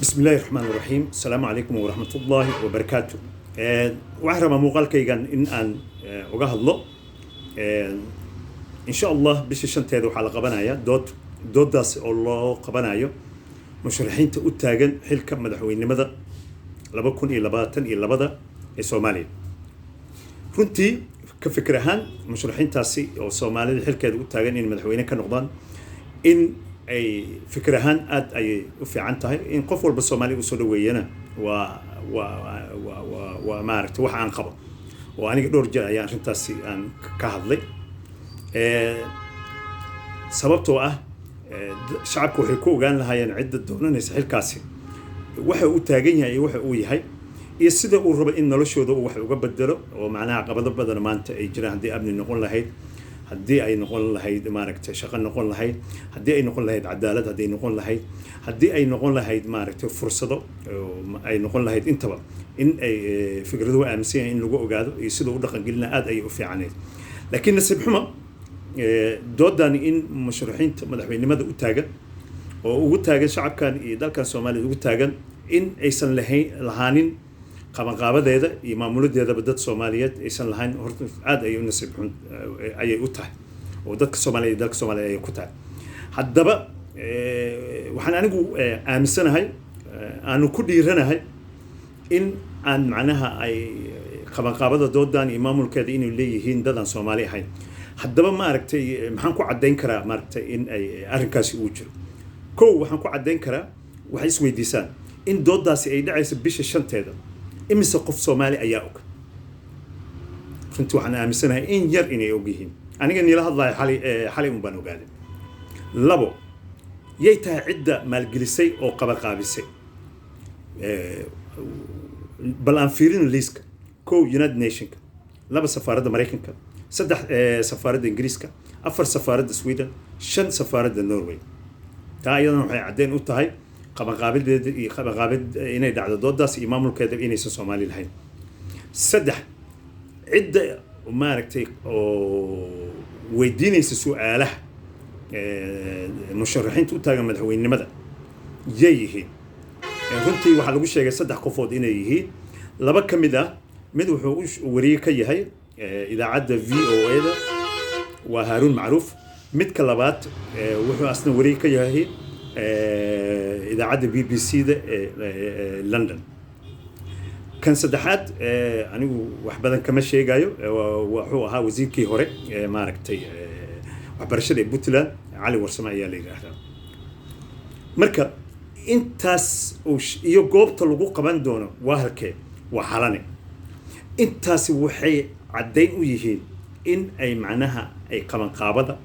Bismi illaahi raxmaan raxiim. Asalaamu calaykum waraxmatullaahi wabarakaatu. Waxaan rabaa muuqaalkaygan in aan uga hadlo, insha Allah, bisha 5-teeda waxaa la qabanaya dood. Dooddaas oo loo qabanayo musharaxiinta u taagan xilka madaxweynenimada 2022-da ee Soomaaliya. Runtii, ka fikir ahaan, musharaxiintaasi oo Soomaalida xilkeeda u taagan in madaxweyne ka noqdaan, in ay fikir ahaan aada ayay u fiican tahay. In qof walba Soomaaliya usoo dhaweeyana waa maaragtay wax aan qabo, oo aniga dhowr jeer ayaa arrintaasi aan ka hadlay, sababtoo ah shacabka waxay ku ogaan lahaayeen cidda doonanaysa xilkaasi waxa uu taagan yahay iyo waxa uu yahay iyo sida uu rabo in noloshooda uu wax uga bedelo, oo macnaha caqabado badan maanta ay jiraan, haddii amni noqon lahayd, haddii ay noqon lahayd, maaragtay, shaqo noqon lahayd, haddii ay noqon lahayd cadaalad, haddii noqon lahayd, haddii ay noqon lahayd, maaragtay, fursado ay noqon lahayd, intaba in ay fikraduhu aaminsan yahay in lagu ogaado iyo sida u dhaqangelina aad ayay u fiicanayd. Laakiin nasiib xumo, doodani in musharaxiinta madaxweynenimada u taagan oo ugu taagan shacabkan iyo dalkan Soomaaliya ugu taagan in aysan lahayn lahaanin qabanqaabadeeda iyo maamuladeedaba dad Soomaaliyeed aysan lahayn, horta aad ayay u nasiib xun ayay u tahay, oo dadka Soomaaliya iyo dalka Soomaaliya ayay ku tahay. Haddaba waxaan anigu aaminsanahay, aanu ku dhiiranahay in aan macnaha ay qabanqaabada doodan iyo maamulkeeda inay leeyihiin dad aan Soomaali ahayn. Haddaba, maaragtay, maxaan ku caddayn karaa, maaragtay, in ay arrinkaasi uu jiro? Kow, waxaan ku caddayn karaa, waxay isweydiisaan in doodaasi ay dhacayso bisha 5-teeda, imise qof Soomaali ayaa og? Runtii waxaan aaminsanahay in yar inay og yihiin. Aniga niila hadlayo xalay, xalay un baan ogaaday. Labo, yay tahay cidda maalgelisay oo qabanqaabisay? Bal aan fiirino liiska. Kow, United Nationka; laba, safaaradda Maraykanka; saddex, safaaradda Ingiriiska; afar, safaaradda Sweden; shan, safaaradda Norway. Taa iyadana waxay caddeyn u tahay qabanqaabideeda iyo qabanqaabid inay dhacdo doodaas iyo maamulkeeda inaysan Soomaali lahayn. Saddex, cidda, maaragtay, oo weydiinaysa su-aalaha musharaxiinta u taagan madaxweynenimada yay yihiin? Runtii waxaa lagu sheegay saddex qofood inay yihiin. Laba ka mid ah, mid wuxuu u wariye ka yahay idaacadda VOA-da, waa Haaruun Macruuf. Midka labaad wuxuu asna wariye ka yahay idaacadda BBC-da ee London. Kan saddexaad anigu wax badan kama sheegayo. Wuxuu ahaa wasiirkii hore, maaragtay, waxbarashada ee Puntland, Cali Warsame ayaa la yidhaahdaa. Marka intaas iyo goobta lagu qaban doono waa halkee? Waa Xalane. Intaasi waxay caddayn u yihiin in ay macnaha ay qabanqaabada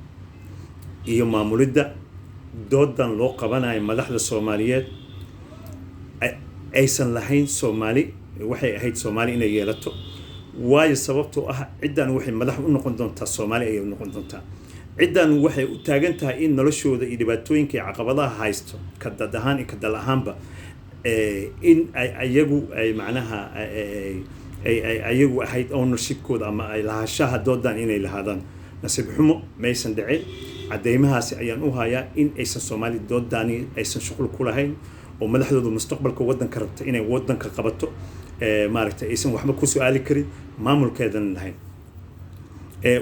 iyo maamulidda doodan loo qabanayo madaxda Soomaaliyeed aysan lahayn Soomaali. Waxay ahayd Soomaali inay yeelato, waayo sababtoo ah ciddan waxay madax u noqon doontaa Soomaali ayay u noqon doontaa. Ciddan waxay u taagan tahay in noloshooda iyo dhibaatooyinka iyo caqabadaha haysto, ka dad ahaan iyo ka dal ahaanba, in ay ayagu ay macnaha ay ayagu ahayd ownershipkooda ama ay lahaanshaha doodan inay lahaadaan. Nasiib xumo, maysan dhicin. Cadeymahaasi ayaan u hayaa in aysan Soomaali doodani aysan shuqul ku lahayn, oo madaxdooda mustaqbalka waddanka rabta inay waddanka qabato, maaragtay, aysan waxba ku su-aali karin, maamulkeedana lahayn.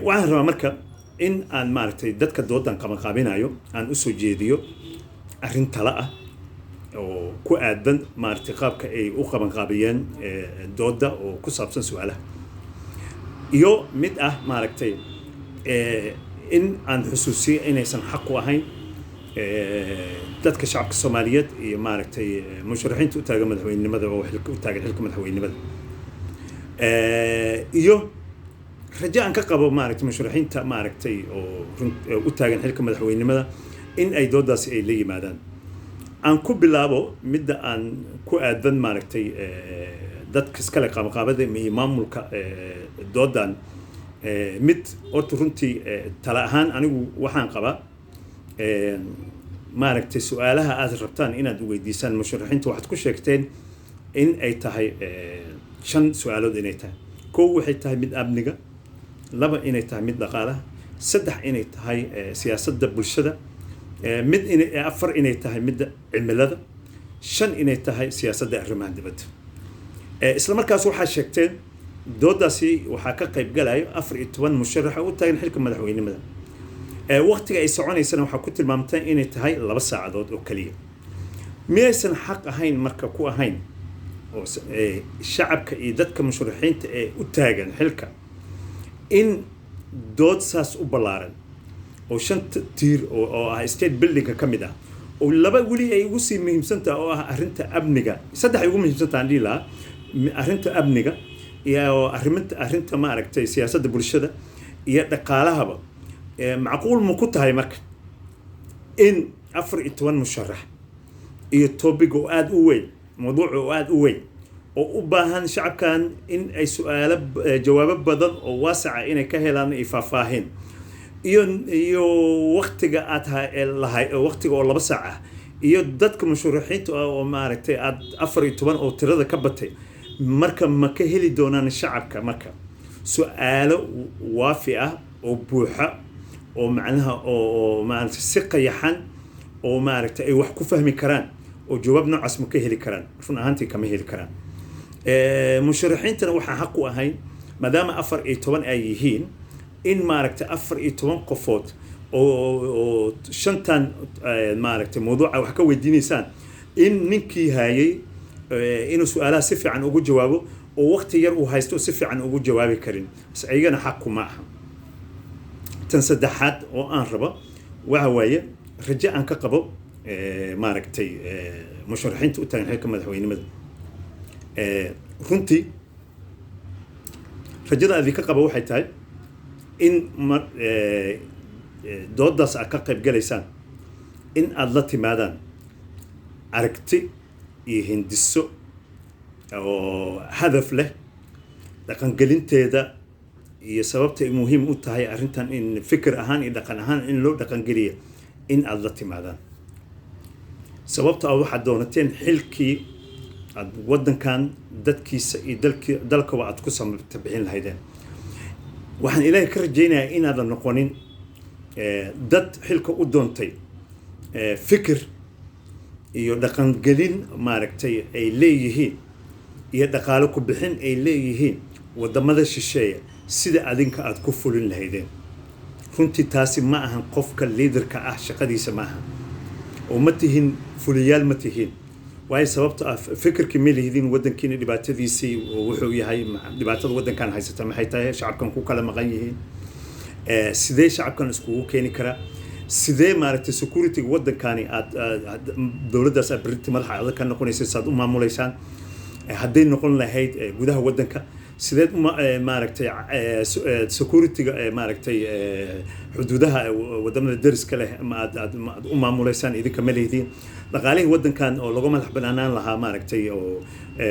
Waxaan rabaa marka in aan, maaragtay, dadka doodan qabanqaabinayo aan usoo jeediyo arrin tala ah oo ku aadan, maaragtay, qaabka ay u qabanqaabiyeen dooda oo ku saabsan su-aalaha, iyo mid ah, maaragtay, in aan xusuusiyo inaysan xaq u ahayn dadka shacabka Soomaaliyeed iyo, maaragtay, musharaxiinta u taagan madaxweynenimada oo xilka u taagan xilka madaxweynenimada, iyo rajo aan ka qabo, maaragtay, musharaxiinta, maaragtay, oo u taagan xilka madaxweynenimada in ay doodaasi ay la yimaadaan. Aan ku bilaabo midda aan ku aadan, maaragtay, dadka iskale qabanqaabada iyo maamulka doodan. Mid horta runtii, tala ahaan anigu waxaan qabaa, maaragtay, su-aalaha aad rabtaan inaad weydiisaan musharaxiinta waxaad ku sheegteen in ay tahay shan su-aalood inay tahay. Kow, waxay tahay mid amniga; laba, inay tahay mid dhaqaalaha; saddex, inay tahay siyaasadda bulshada; mid in afar, inay tahay midda cimilada. Shan inay tahay siyaasadda arrimaha dibadda. Isla markaas waxaa sheegteen doodaasi waxaa ka qayb galayo 14 musharax oo u taagan xilka madaxweynimada. Waqtiga ay soconaysana waxaa ku tilmaamteen inay tahay 2 saacadood oo keliya. Miyaysan xaq ahayn marka ku ahayn oo shacabka iyo dadka musharaxiinta ee u taagan xilka in dood saas u ballaaran oo shanta tiir oo ah state buildingka ka mid ah, oo laba weli ay ugu sii muhiimsan tahay oo ah arrinta amniga, saddex ay ugu muhiimsan tahay aan dhihi lahaa, arrinta amniga iyo arrinta maaragtay siyaasadda bulshada iyo dhaqaalahaba, macquul ma ku tahay marka in 14 musharax iyo topic oo aada u weyn, mawduuc oo aada u weyn oo u baahan shacabkan in ay su-aalo jawaabo badan oo waasaca inay ka helaan iyo faahfaahin iyo waqtiga aad lahay, waqtiga oo 2 saac ah, iyo dadka musharaxiinta ah oo maaragtay aad 14 oo tirada ka batay, marka ma ka heli doonaan shacabka marka su-aalo waafi ah oo buuxa oo macnaha oo maaragtay si qayaxan oo maaragtay ay wax ku fahmi karaan oo jawaab noocaas ma ka heli karaan? Run ahaantii kama heli karaan. Musharaxiintana waxaan xaq u ahayn, maadaama 14 ay yihiin, in maaragtay 14 qofood oo shantan maaragtay mawduuca wax ka weydiinaysaan, in ninkii hayay inuu su-aalaha si fiican ugu jawaabo oo waqti yar uu haysto si fiican ugu jawaabi karin, bas iyagana xaq kuma aha. Tan saddexaad oo aan rabo waxa waaye rajo aan ka qabo maaragtay musharaxiinta u taagan xilka madaxweynimada. Runtii rajada adii ka qabo waxay tahay in doodaas aad ka qayb galaysaan in aada la timaadaan aragti iyo hindiso oo hadaf leh, dhaqangelinteeda iyo sababta ay muhiim u tahay arrintan in fikir ahaan iyo dhaqan ahaan in loo dhaqangeliya in aada la timaadaan, sababta ah waxaad doonateen xilkii aad waddankan dadkiisa iyo dalki dalkaba aad ku samata bixin lahaydeen. Waxaan Ilaahay ka rajaynayaa inaadan noqonin dad xilka u doontay fikir iyo dhaqangelin maaragtay ay leeyihiin iyo dhaqaalo ku bixin ay leeyihiin wadamada shisheeya sida adinka aad ku fulin lahaydeen. Runtii taasi ma ahan qofka leaderka ah shaqadiisa ma aha, oo ma tihin fuliyaal, ma tihin. Waayo, sababta ah fikirkii ma lihidin waddankiina dhibaatadiisii oo wuxuu yahay, dhibaatada waddankan haysata maxay tahay, shacabkan ku kala maqan yihiin, sidee shacabkan iskugu keeni karaa, sidee maaragtay security waddankani aad dowladdaas aad berriti madaxa adag ka noqonaysa saad u maamulaysaan. Hadday noqon lahayd gudaha waddanka, sideed uma maaragtay security-ga maaragtay xuduudaha wadamada deriska leh ma aad u maamulaysaan? Idinka ma lehdin. Dhaqaalihii waddankan oo laga madax banaanaan lahaa maaragtay oo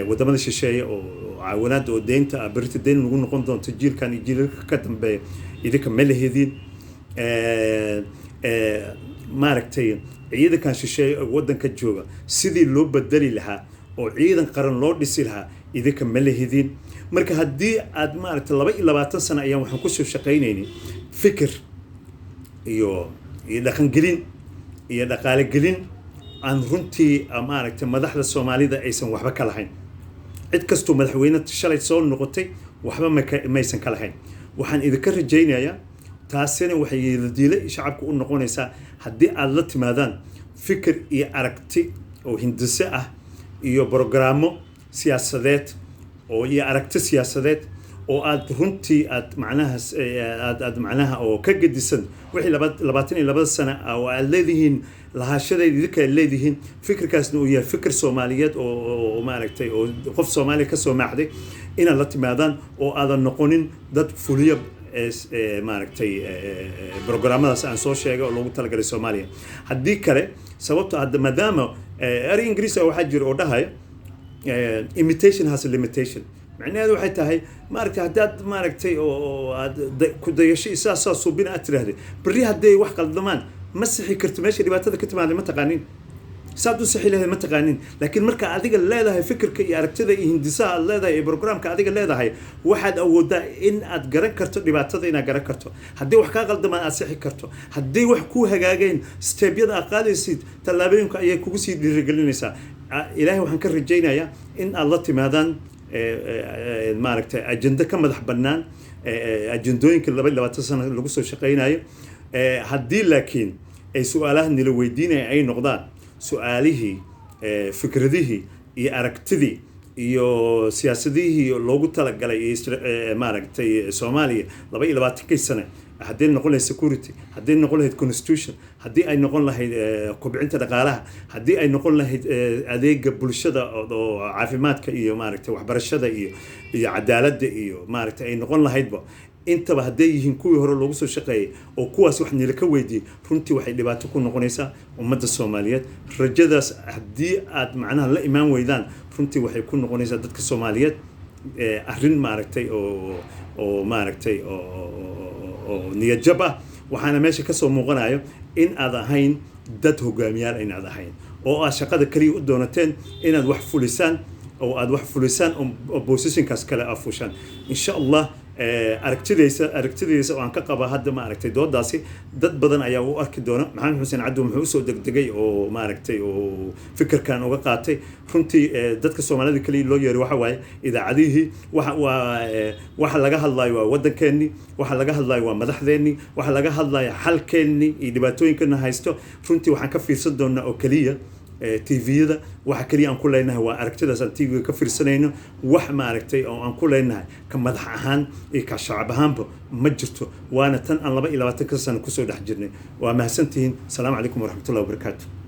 wadamada shisheeye oo caawinaada oo deynta ah berriti deyn lagu noqon doonto jiilkan iyo jiilalka ka dambeeya, idinka ma lehidin. Maaragtay ciidankan shisheeye oo waddanka jooga sidii loo bedeli lahaa oo ciidan qaran loo dhisi lahaa, idinka ma lehidin. Marka haddii aad maaragtay 22 sano ayaan waxaan kusoo shaqaynaynay fikir iyo dhaqangelin iyo dhaqaale gelin aan runtii maaragtay madaxda Soomaalida aysan waxba ka lahayn, cid kastoo madaxweyne shalay soo noqotay waxba maysan ka lahayn. Waxaan idinka rajaynayaa, taasina waxay yeeladiile shacabka u noqonaysaa haddii aad la timaadaan fikir iyo aragti oo hindise ah iyo brogaraamo siyaasadeed oo iyo aragti siyaasadeed oo aad runtii aad macnaha aad macnaha oo ka gedisan wixii 22 sana ah oo aad leedihiin lahaashadeeda idinka aad leedihiin, fikirkaasna uu yahay fikir Soomaaliyeed oo maaragtay oo qof Soomaaliya ka soo maaxday inaad la timaadaan oo aadan noqonin dad fuliyo maaragtay programmadaas aan soo sheegay oo loogu talagalay Soomaaliya. Haddii kale, sababta hadda maadaama erey Ingiriis ah waxaa jira oo dhahaya "Imitation has a limitation." Macnaheedu waxay tahay maaragtay haddaad maaragtay oo aad ku dayasho iyo sidaasaa suubina aad tiraahday, berri hadday wax qaldamaan ma sixi karto. Meesha dhibaatada ka timaada ma taqaanin, saad u sixi lahayd ma taqaanin. Laakiin marka adiga leedahay fikirka iyo aragtida iyo hindisaha aad leedahay iyo programka adiga leedahay, waxaad awoodaa in aad garan karto dhibaatada, inaad garan karto haddii wax kaa qaldamaan aad sixi karto, haddii wax kuu hagaageen stepyada aad qaadaysid, tallaabooyinka ayay kugu sii dhiirigelinaysaa. Ilaahay waxaan ka rajaynayaa in aad la timaadaan, maaragtay, ajendo ka madax bannaan ajendooyinka 22 sano lagu soo shaqaynayo. Haddii laakiin ay su-aalaha nila weydiinaya ay noqdaan su-aalihii, fikradihii iyo aragtidii iyo siyaasadihii loogu talagalay iyo, maaragtay, Soomaaliya 22-kii sane, haddii noqon lahayd security, haddii noqon lahayd constitution, haddii ay noqon lahayd kobcinta dhaqaalaha, haddii ay noqon lahayd adeega bulshada oo caafimaadka iyo, maaragtay, waxbarashada iyo cadaaladda iyo, maaragtay, ay noqon lahaydba, intaba hadday yihiin kuwii hore loogu soo shaqeeyay oo kuwaas wax nila ka weydiiyey, runtii waxay dhibaato ku noqonaysaa ummadda Soomaaliyeed. Rajadaas haddii aad macnaha la imaan weydaan, runtii waxay ku noqonaysaa dadka Soomaaliyeed arrin, maaragtay, oo maaragtay oo niyadjab ah. Waxaana meesha kasoo muuqanayo in aad ahayn dad hogaamiyaal, inaad ahayn oo aad shaqada kaliya u doonateen inaad wax fulisaan oo aad wax fulisaan oo positionkaas kale aad fushaan, insha Allah. Aragtidaysa oo aan ka qaba hadda, maaragtay, doodaasi dad badan ayaa u arki doona Maxamed Xuseen Cabdi muxuu usoo degdegay oo, maaragtay, oo fikirkan uga qaatay. Runtii dadka Soomaalida kaliya loo yeeray waxa waaye idaacadihii. Waxa waa waxa laga hadlayo waa waddankeennii, waxa laga hadlayo waa madaxdeennii, waxa laga hadlayo xalkeennii iyo dhibaatooyinkana haysto. Runtii waxaan ka fiirsan doonaa oo keliya TV-yada. Waxa keliya aan ku leenahay waa aragtidaas aan TV-ga ka fiirsanayno. Wax, maaragtay, oo aan ku leenahay ka madax ahaan iyo ka shacab ahaanba ma jirto, waana tan aan 22-ka sano kusoo dhex jirnay. Waa mahadsantihiin. Asalaamu calaykum waraxmatullahi wabarakaatu.